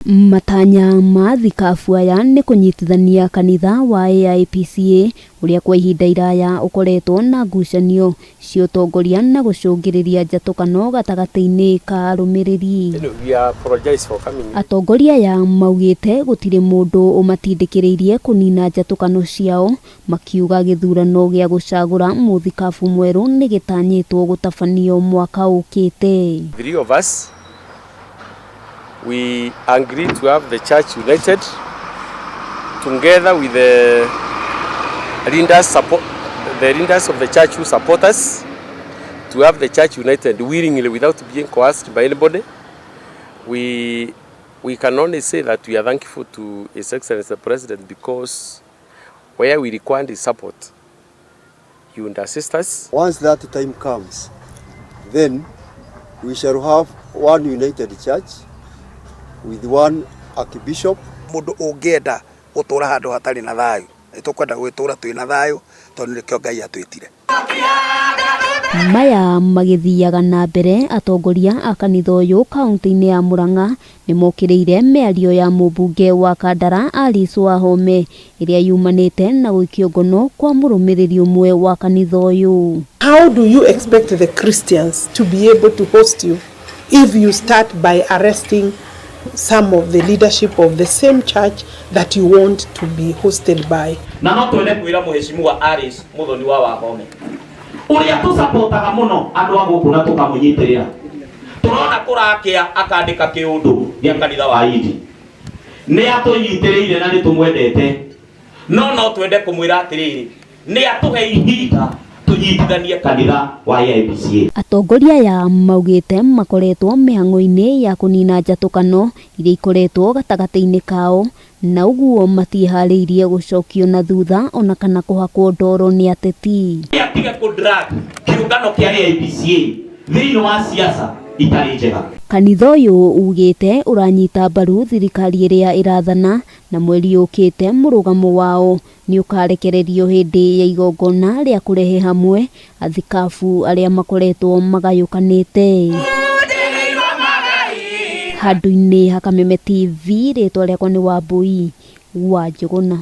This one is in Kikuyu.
Matanya ma thikabu aya nĩ kũnyitithania kanitha wa AIPCA ũrĩa kwa ihinda iraya ũkoretwo na ngucanio cia ũtongoria na gũcũngĩrĩria njatũkano gatagatĩ-inĩ ka arũmĩrĩri. We apologize for coming. Atongoria aya maugĩte gũtirĩ mũndũ ũmatindĩkĩrĩirie kũnina njatũkano ciao, makiuga gĩthurano gĩa gũcagũra mũthikabu mwerũ nĩ gĩtanyĩtwo gũtabanio mwaka ũkĩte. Three of us, we agree to have the church united together with the leaders, support, the leaders of the church who support us, to have the church united willingly without being coerced by anybody. We can only say that we are thankful to His Excellency the President, because where we required his support, he would assist us. Once that time comes, then we shall have one united church with one archbishop. Mundu ungienda gutura handu hatari na thayu, nitukwenda gwitura twina thayu tondu nikio Ngai atwitire. Maya magĩthiaga na mbere, atongoria a kanitha ũyũ kaunti-inĩ ya Murang'a nĩ mokĩrĩire mĩario ya mũmbunge wa Kandara Alice Wahome ĩrĩa yumanĩte na gũikio ngono kwa mũrũmĩrĩri ũmwe wa kanitha ũyũ. How do you expect the Christians to be able to host you if you start by arresting some of the leadership of the same church that you want to be hosted by? Na no twende kwira muheshimiwa Alice Muthoni wa Wahome uria tusapotaga muno andu a guku na tukamunyitirira, turona kurakia akandika kiundu gia kanitha wa Indi, ni atunyitiriire na ni tumwendete, no no twende kumwira atiriri, ni atuhe ihinda tunyitithanie kanitha wa AIPCA. Atongoria aya maugĩte makoretwo mĩhang'o-inĩ ya kũnina njatũkano iria ikoretwo gatagatĩ-inĩ kao, na ũguo matiĩharĩirie gũcokio na thutha ona kana kũhakwo ndoro nĩ ateti. Atige kũ drag kiungano kia AIPCA thĩinĩ wa siasa itarĩ njega. Kanitha ũyũ ugĩte ũranyita mbaru thirikari ĩrĩa ĩrathana, na mweri ũkĩte mũrũgamo wao nĩ ũkarekererio hĩndĩ ya igongona rĩa kũrehe hamwe athikabu arĩa makoretwo magayũkanĩte. Handũ-inĩ ha Kameme TV, rĩtwa rĩakwa nĩ Wambui wa Njũgũna.